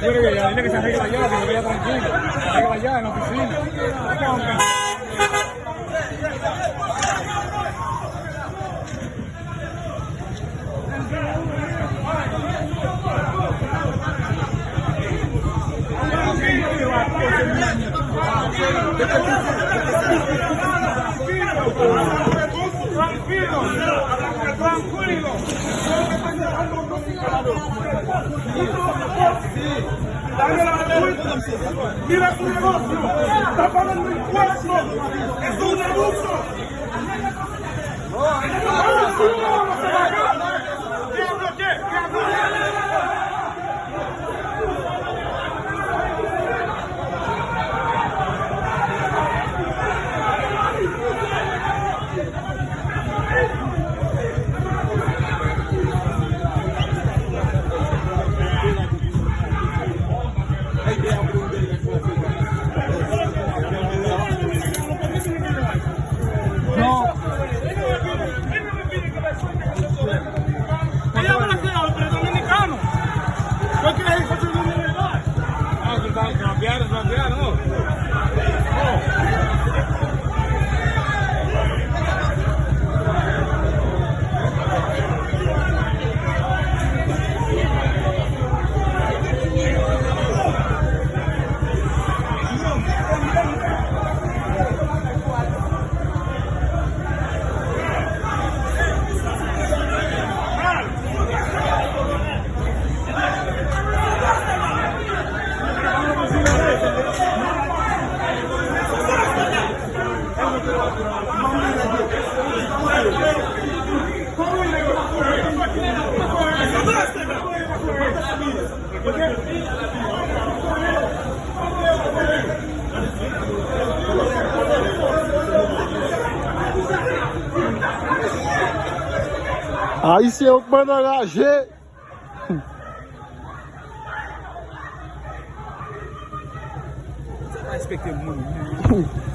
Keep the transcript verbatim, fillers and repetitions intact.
Yo, yo, yo, yo, que se arregle allá, que se vaya tranquilo. Arregle allá en la oficina. Tranquilo, tranquilo. Mira su negocio, está pagando impuestos, es un abuso. Ayisyen yo k bann anraje. Sa pa respekte moun.